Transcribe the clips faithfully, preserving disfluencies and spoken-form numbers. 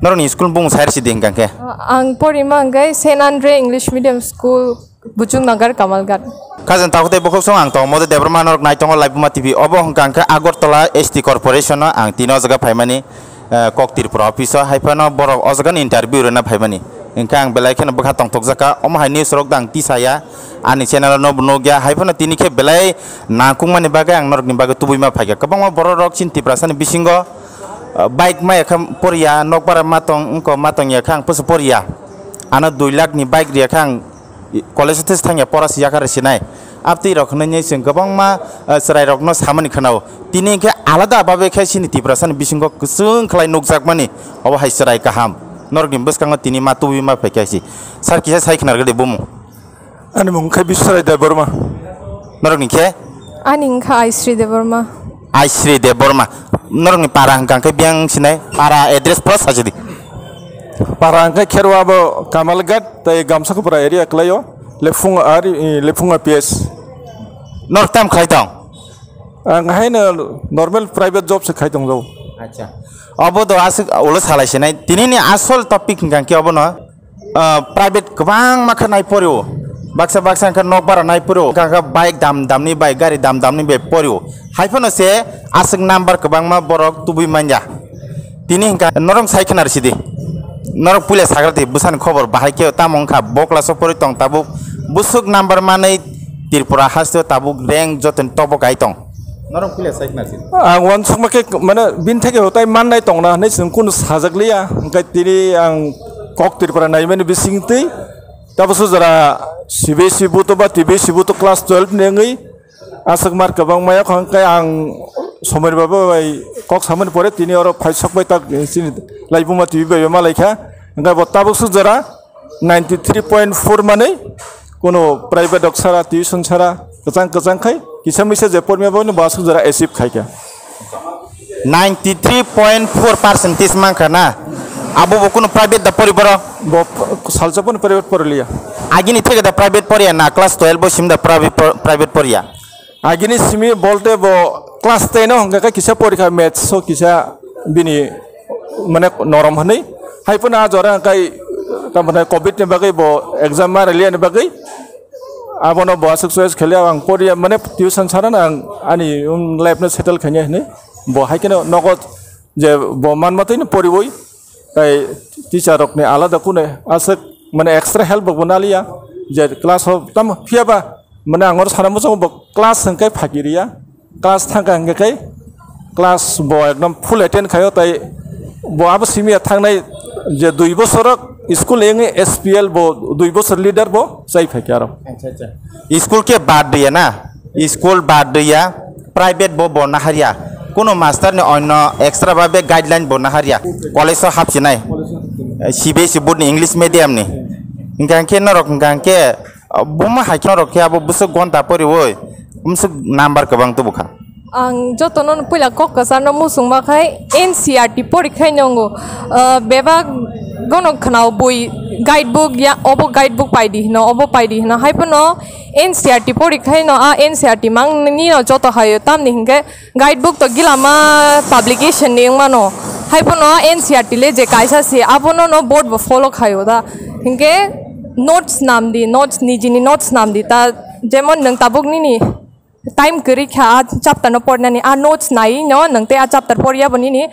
Norokni school bumung sai rwsidi hwnkha khe? Ang porima hwnkhe Saint Andre English Medium School, Buchung Nagar, Kamalghat. Khajang takhuk tei bukhuk song ang tong Mode Debbarma, norok naitongo Laibuma T V. Obo hwnkha khe Agartala S T Corporation o ang tini o jaga phaimani, eh, Kok Tripura office o, hai phano borok o jaga ni interview rwna phaimani. Hwnkhe ang belai kheno bwkha tongthokjak kha, omo hai news rok dang tisa ya, ani channel o no bo nukya, hai phano tini khe belai nangkukmani bagwi ang norokni bagwi tubui ma phaikha. Kwbangma borok rok chini Tiprasa ni bisingo, ah, bike maya khe poriya, nokbar ma tong, wngkha ma tong ya khe ang poso poriya. Ano dui lakh ni bike riya khe ang college o tei thangya pora si yakhar sinai. Abtwi rok hwnwi chwng kwbangma, ah, chwrai rokno samani khwnao. Tini hwnkhe alada babe khe chini Tiprasa ni bisingo kwchwng khlai nukjakmani obo hai chwrai kaham. Norokni bwskango tini ma tubui ma phaikha si. Sir kisa sai khnar gede bumung. Ani mung khe Biswarai Debbarma. Norokni khe? Ani wngkha Aisri Debbarma. Aisri Debbarma. Norokni para hwnkha khe biyang sinai? Para address pura sajadi. Para hwnkha khe Kherwa bo Kamalghat tei Gamsakopra area kwlaio. Lephung ari, eh, Lephunga P S. Norok tam khlai tong? Ang haino normal private job se khai tong jago. Acha. Obo do aswk ulo salai sinai. Tini ni asol topic hwnkha khe obo no. Ah, private kwbangma khe nai porio. Baksa baksa khe nok bara nai porio. Kha kha bike dam dam ni bai, gari dam dam ni bai porio. Hai phano se aswk number kwbangma borok tubui manya. Tini hwnkha norok sai khna rwsidi. Norok puila sagra di bwsani khobor bahai khe tamo wngkha bo class o pori tong tabuk bwswk number manwi Tripura haste o tabuk rank jotoni tobo kai tong. Norok puila sai khna rwsidi. Ang uansukma khe mane bini theke hotai mannai tongna hinwi chwng kunu sajak liya. Hwnkhe tini ang kok Tripura naimani bisingtwi tabuk sujara C B S E buto ba T B S E buto class twelve ni wngwi aswk mark kwbangma yok hwnkhe ang Somer Baba bai kok samani pore tini oro phai sok bai tak chini Laibuma T V bai ma laikha. Hwnkhe bo tabuk sujara ninety three point four manwi kuno private rok sara, tuition sara, kwchang kwchang khai kisa misa je pormya bo no bo aswk jora achieve khai kha. Ninety three point four percentage mankha na? Abo bo kuno private da pori boro? Bo p-, salsa pono private pori liya. Agini theke da private poriya na class twelve bo sim da private por-, private poriya? Agini simi bolte bo class ten o hwnkha khe kisa porikha maths o kisa bini mane norom hwnwi. Hai phano a jora hwnkhe tamoni covid ni bagwi bo exam ma rwliya ni bagwi abono bo aswk choice khalia ang poriya mane tuition sana ang ani life no settle khaina hwnwi bo hai kheno nogo je bo manmatwi no poriwi. Tai teacher rokni alada kune aswk mane extra help bo naliya je class o tam phiya ba mane ang oro sana muchungo bo class hwnkhe phakiriya class thangkha hwnkhe kai class bo ekdom full attend khaio tai bo abo simiya thangnai je dui bosor school wngwi S P L bo dui bosor leader bo chai phaikha aro. School khe bad riya na? School bad riya, private bo bo naharya. Kuno master ni onno extra babe guideline bo naharya. College o hapsinai. C B S E board ni English medium ni. Hingkha khe norok hingkha khe, ah, buma hai khe norok khe abo bwswk gonta poriwi, bwswk number kwbang tubukha. Ang jotono puila kok kwcharno muchungma khai N C E R T pori khai nongo. Ah, bebak gono khwnao bui guide book ya, obo guide book paidi hino, obo paidi hino. Hai phano N C E R T pori khai no, a N C E R T mang ni no joto hayo, tamni hinkhe guide book to gilama publication ni wngmano. Hai phano N C E R T le je kaisa se abono no board bo follow khayo da. Hinkhe notes nam di, notes nijini notes nam di ta, jemon nwng tabuk nini time kwrwi kha a chapter no pornani, a notes nai no nwng tei a chapter porya bo nini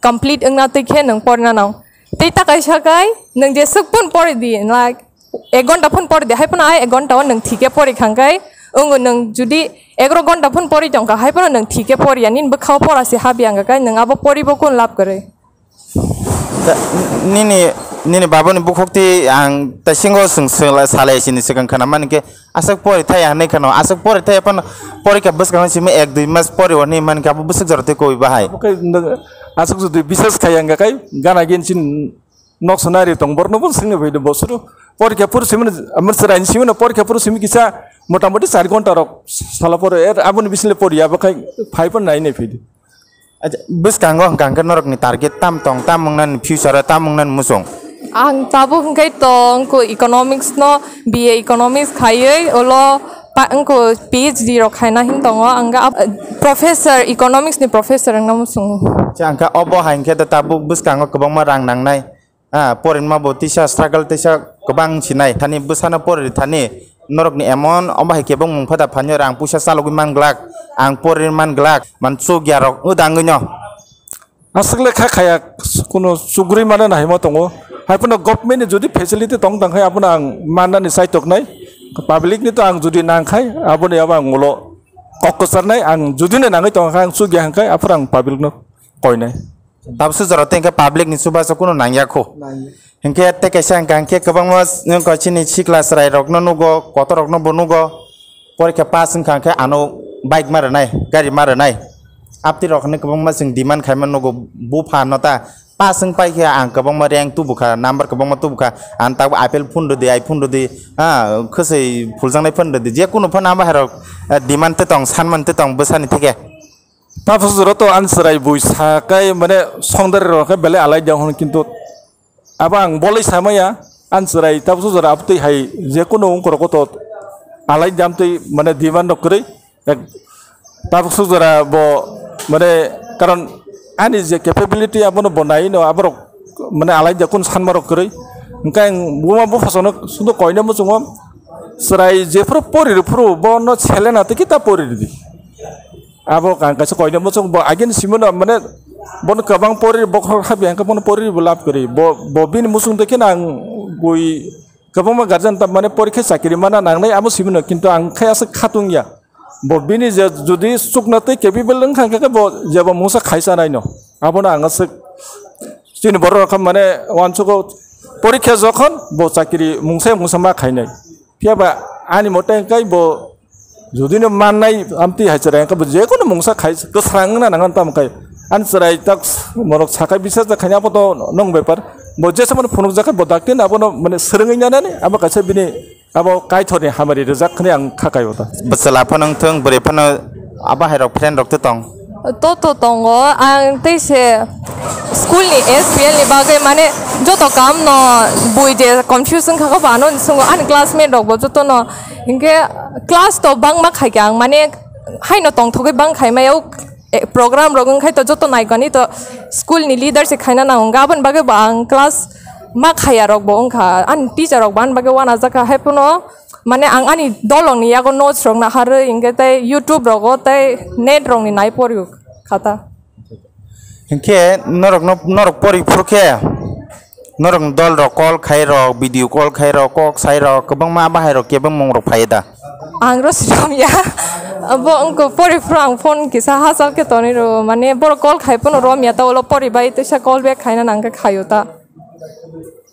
complete wngna twi khe nwng porna nang. Tei ta kaisa kai nwng jeswk phun pori di, like, ek gonta phun pori di, hai phano a ek gonta o nwng thike pori khang kai, wngo nwng judi egaroh gonta phun pori tong kha, hai phano nwng thike pori ya, nini bwkha o pora se habya wngkha kai, nwng abo pori bo kun lab kwrwi. Ta-, nini, nini babani bukhuk twi ang taisingo chwng sala-, salai sini swkang khana mani khe aswk pori thaya hinwi khano, aswk pori thaya phano porikha bwskango simi ek dui mas pori hwnwi mani khe abo bwswk jora twi koi bahai. Abo khe nwng aswk jodi bisas khai wngkha kai gana gini chini nok sana ri tong borno bo swngni bai bosoro porikha phuru simi, amar chwraini simi no porikha phuru simi kisa motamoti char gonta rok sala pore er aboni bisile poriya abo khai phai phano nai nai phidi. Acha, bwskango hwnkha hwnkhe norokni target tam tong, tam wngnani future o, tam wngnani muchung? Ang tabuk hwnkhe tong ko economics no, B A economics khaiwi ulo pa-, wngko P H D rok khaina hin tongo. Ang ga ap-, professor, economics ni professor wngna muchungo. Acha, hwnkhe obo hai hwnkhe da tabuk bwskango kwbangma rang nangnai. Ah, porinma bo tisa struggle tisa kwbang sinai thani bwsano poriri thani norokni emon omo hai kebeng mung phada phanyo rang puisa chalogwi man glak, ang poriri man glak, man chuk ya rok wdangwi no. Aswk le kha khaya, kuno chugri mano nahimo tongo. Hai phano government ni jodi facility tong tang khai abono ang mannani chai toknai. Public ni to ang jodi nang khai aboni abo ang ulo kok kwcharnai, ang jodi no nangwi tong kha ang chugya hwn khai aphuru ang public no koinai. Tabuk sujaro tei hwnkhe public ni chubachu kuno nangya kho. Nangya. Hwnkhe tei kaisa hwnkha hwnkhe kwbangma wngkha chini sikla chwrai rokno nugo, kotor rokno bo nugo. Porikha pass wngkha hwnkhe ano bike ma rwnai, gari ma rwnai. Aptwi rok hinwi kwbangma chwng demand khaima nugo bupha no ta. Pass wng paikhe ang kwbangma rank tubukha, number kwbangma tubukha. Ang tabuk apple phone rwdi, iPhone rwdi, ha, khwswi phuljaknai phone rwdi. Je kunu phano abo hai rok, eh, demand tei tong, sanmani tei tong bwsani theke. Tabuk sujaro to ani chwrai bui sakai mane songdari rok khe belai alai dia hwn kintu abo ang bolai samaya, ani chwrai tabuk sujaro abtwi hai je kunu ungkorok to alai dia amtwi mane demand rok kwrwi. Ek, tabuk sujara bo, mane, karon ani je capability abono bo nai no, aborok, mane, alai jakun sanmarok kwrwi. Hwnkhe ang buma buphasongno sudo koina muchungo, chwrai jephuru pori rwphuru bono selena tei kita pori rwdi. Abo ang kaisa koina muchung bo again simono, mane, bono kwbang pori bokhorok habi hwnkhe bono pori bo lab kwrwi. Bo, bo bini muchung tei kheno ang bui kwbangma guardian ta mane porikha chakiri mana nangnai amo simi no, kintu ang khai aswk khatung ya. Bo bini je jodi chukna tei capable wng kha, hwnkhe bo jeba mungsa khai chanai no. Abono ang aswk chini borok rok kha mane uansugo porikha jokhon bo chakiri mungsa mungsa ma khainai. Phiya ba ani mote hwnkhe bo Jodi no mannai amtwi hai chwrai hwnkhe bo je kono mungsa khai kwsrang wngna nang tamo khai. Ani chwrai tak morok sakai bisa ja khaina abo to nong bepar. Bo jesa mano phunuk jakha bo dakti abono mane swrwngwi nanani abo kaisa bini abo kaithor ni hamari rijak khani ang kha kai ota. Bwsala phano wngthung bwrwi phano abo hai rok friend rok to tong. Toto tongo, ang tei se school ni S P L ni bagwi mane joto kam no bui je confuse wngkha khe bo ano ni sungo ani classmate rok bo joto no hinkhe class to bangma khaikha ang mane haino tongthogwi bang khai maya o, eh, program rok wngkhai to joto naikani to school ni leader se khaina nango aboni bagwi bo ang class ma khaya rok bo wngkha ani teacher rok bo ani bagwi uanajakha hai phano. Mane ang ani dolong ni yago notes rok naharwi hinkhe tei YouTube rogo tei net rok ni nai poryo khata. Hinkhe norok no, norok pori phuru khe norok ni dol rok call khai rok, video call khai rok, kok sai rok, kwbangma bahai rok kebengmung rok phai da. Ang ro si romya. Abo wngkha pori phuru ang phone kisa hachal khe tonwi rw mane borok call khai phano romya ta ulo pori bai teisa call back khaina nang khe khaio ta.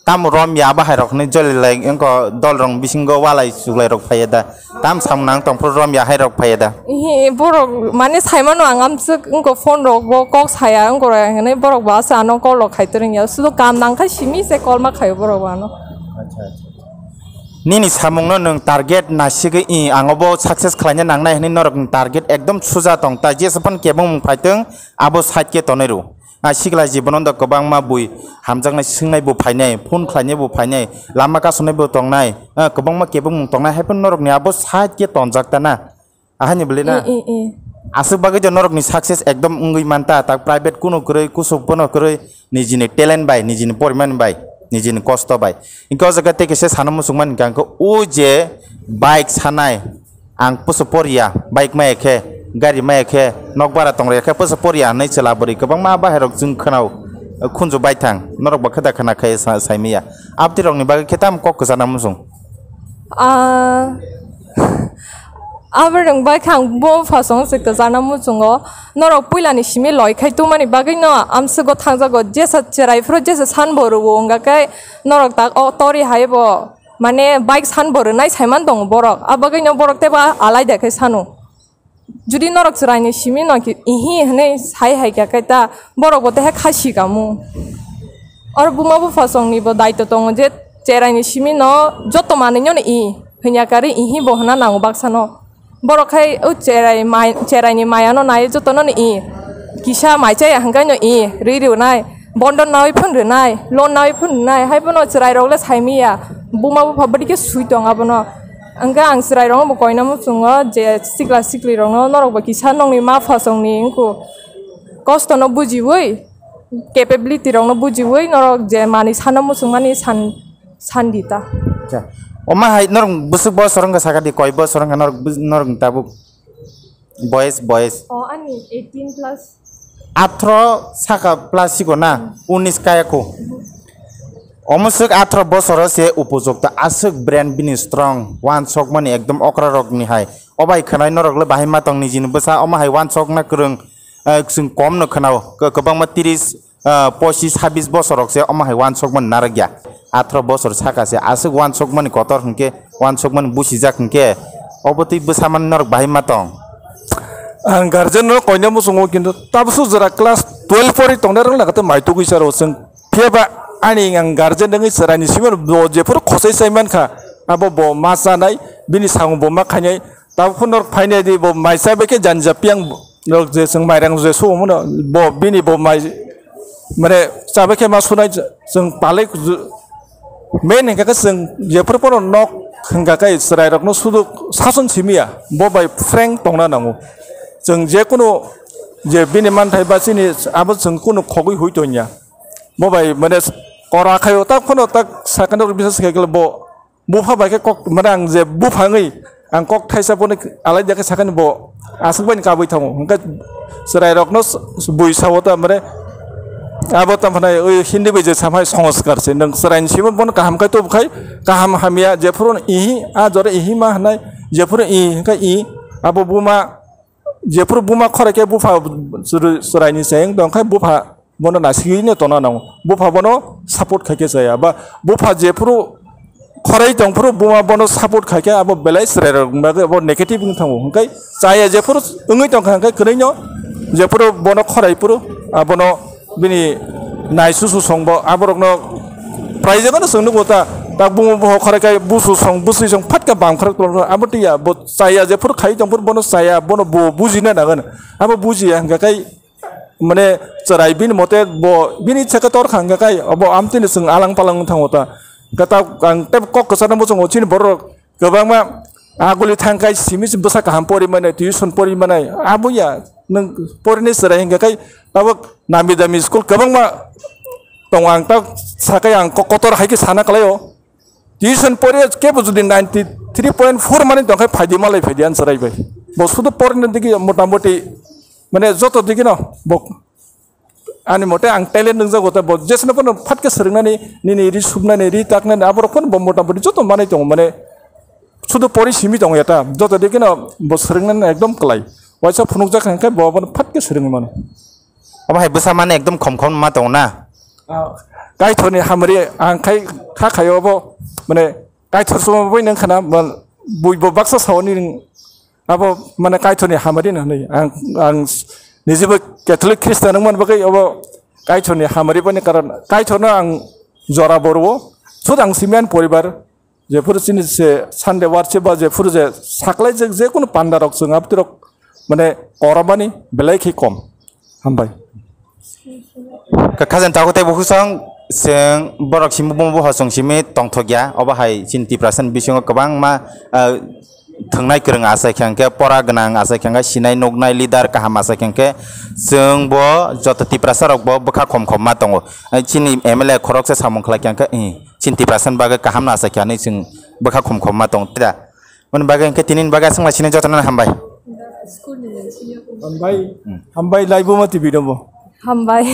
Tamo rom ya bahai rok hinui joli lai wngkha dol rok bisingo walai chuklai rok phaiya da. Tam samung nang tong phuru rom ya hai rok phaiya da. Ihi borok mane saimano ang amswk wngkha phone rok bo kok saya wngkha rok hinui borok bo asa ano call rok khai twrwng ya sudo kam nang khai simi se call ma khaio borok bo ano. Nini samung no nwng target nasigwi i ang obo success khlaina nangnai hinui norok ni target ekdom suja tong ta jesa phano kebeng mung phaitwng abo side khe tonwi rw. A sikla jibono da kwbangma bui hamjaknai swngnai bo phainai, phone khlainai bo phainai, lama kasonai bo tongnai, ah, kwbangma kebengmung tongnai, hai phano norokni abo side khe tonjak ta na. Ahaini bwlwi na? I, i, i. Aswk bagwi de norokni success ekdom wngwi man ta, tak private kuno kwrwi, kusuk bono kwrwi, nijini talent bai, nijini porimani bai, nijini kosto bai. Hwnkhe o jaga tei kisa sana muchungmani hwnkhe o je bike sanai, Ang pusu poriya, bike maya khe, gari maya khe, nok bara tong rwya khe pusu poriya hinui chwla bwrwi kwbangma bahai rok chwng khwnao, khunju baithang, norok bo khe da khwna khe sa-, saimanya. Abtwi rokni bagwi khe tamo kok kwchana muchung? Ah, aboni bagwi khe ang bo phasong se kwchana muchungo. Norok puila ni simi loi khai tongmani bagwi no amswk go thangjago, jesa cherai phuru jesa san bo rwo wngkha khe norok tak o tori hai bo. Mane bike san bo rwnai saiman tongo borok, a bagwino borok teibo alai da khe sano. Jodi norok chwraini simi no ki ihi hinui sai hai kha khe ta borok bo teha khasi kamu. Oro buma buphasongni bo daito tongo je cheraini simi no joto manwino no i hwnya karwi ihi bo hwnna nango baksano. Borok khai o cherai mai, cheraini maya no nai jotono no i. Kisa mai chaya hwnkhe no i ri rwnai. Bondo nawi phun rwnai, loan nawi phun rwnai, hai bono chwrai rok le sai manya. Buma bupha bwdike sui tong abono. Hwnkhe ang chwrai rok no bo koina muchungo je sikla sikli rok no norok bo kisa nokni ma phasongni wngkhu kosto no bujiwi. capability rokno bujiwi norok je manwi sano muchungmani san, sandi ta. Acha. Omo hai norok bwswk bosor wngkha sakha di, koi bosor wngkha norok bus-, norok tabuk? Boys, boys. O ani eighteen plus. Athro saka plus siko na, unis kaya ko. Omo swk athro bosoro se upojukta aswk brain bini strong, wansokmani ekdom okra rokni hai. O bai khwnai norok le bahai ma tong nijini bwsa omo hai wansokna kwrwng, eh, chwng kom no khwnao, kwbangma tris ah, pochis habis bosor rok se omo hai wansokmani narwkya. Athro bosor saka se aswk wansokmani kotor hinkhe, wansokmani busijak hinkhe, obo twi bwsamani norok bahai ma tong? Ang guardian no koina muchungo, kintu tabsu jora class twelve pori tongnai rok lagate mai tugui saro chwng. Phiya ba ani ang guardian wngwi chwraini simi bo jephuru khosai sai mankha, abo bo ma chanai, bini samung bo ma khainai, tabuk phano norok phainai di, bo mai chabai khe jani ja piang rok je chwng mairang je su omono bo bini bo mai mane chabai khe ma sunai chwng palai ju-, main hingka khe chwng jephuru phano nok hingka khe chwrai rokno sudu sason simiya bo bai frank tongna nango. Chwng je kunu je bini manthai ba chini abo chwng kunu khogwi hui tonya bo bai mane kora khaio tak phano tak sakano bisas khe bo Bupha bai khe kok, mane ang je bupha wngwi ang kok thaisa phone alai dia khe sakani bo aswk bai kabui thango. Hwnkhe chwrai rokno s-, s-, bui sao ta mane abo tamo phanai oi Hindi bai je samhai sanskar se nwng chwrai ni simo bono kaham khai to khai kaham hamya jephuru ihi a jora ihi ma hwnai jephuru i hwnkhe i abo buma Jephuru buma khorai khe bupha chwrai-, chwraini chayeng tong khe bupha bono nasigwino tongna nango. Bupha bono support khai khe chaya. Ba bupha jephuru khorai tong phuru buma bono support khai khe abo belai chwrairok bagwi abo negative wng thango. Hwnkhe chaya jephuru wngwi tong kha hwnkhe kwrwino jephuru bono khorai phuru abono bini nai susu song bo aborokno praijak no chwng nukgo ta, tak bumo boho khorai khai busu song busui song phatka bam khorok tongkha abo twiya bo chaya jephuru khai tongphuru bono chaya bono bo bujina nangani abo bujiya hwnkha khai mane chwrai bini mote bo bini ichha khe torkha hwnkha khai abo amtwini chwng alang palang wng thango ta hwnkha ta ang tei kok kwcharo muchungo chini borok Kwbangma aguli thang khai simi se bwsa kaham pori mane, tuition pori mane, abo ya, nwng porinai chwrai hingka khai tabuk nami dami school kwbangma tongo, ang ta sakai ang ko-, kotor hai khe sana kalai o. Tuition pori kebo jodi ninety three point four mani tong khai phaidi malai phaidi an chwrai bai. Bo sudu porinai digi motamoti mane joto digi no bo Ani mote ang talent nungjago ta bo jesno phano phatkhe swrwngnani nini ri subnani ri taknani aborok phano bo motamoti joto manwi tongo mane sudu pori simi tongo ya ta joto dikheno bo swrwngnani ekdom kwlai waisa phunukjak hwnkhe bo abono phatkhe swrwngwi mano. Obo hai bwsa mani ekdom khom khom ma tongo na? Ah, Kaitorni hamari ang khai kha khaio bo mane Kaitor sumo bai nang khana bui bo baksa saoni Abo mane Kaitorni hamari no hwnwi. Ang, ang nijebo Catholic Christian wngmani bagwi abo Kaitorni hamari bani karon Kaitorno ang jora borwo. Sud ang simian poribar jephuru chini se Sunday worship ba jephuru je saklai je, je kunu panda rok chwng abtirok mane koromani belai khe kom. Hambai. Kha-, khajang tago tei bukhuk song chwng borok simi bumo buha chwng simi tongthok ya. Obo hai chini Tiprasa ni bisingo kwbangma, ah, thwngnai kwrwng achai khe hwnkhe pora gwnang achai khe hwnkhe sinai nuknai leader kaham achai khe hwnkhe chwng bo joto Tiprasa rok bo bwkha khom khom ma tongo. Ah, chini M L A khoroksa samung khlai khe hwnkhe, eh, chini Tiprasa ni bagwi kaham no achai khe hinwi chwng bwkha khom khom ma tongo. Tida? Mani bagwi hwnkhe tini ni bagwi aswk lai sini jotono hambai. Hambai. Hmm. Hambai laibuma T V no bo. Hambai.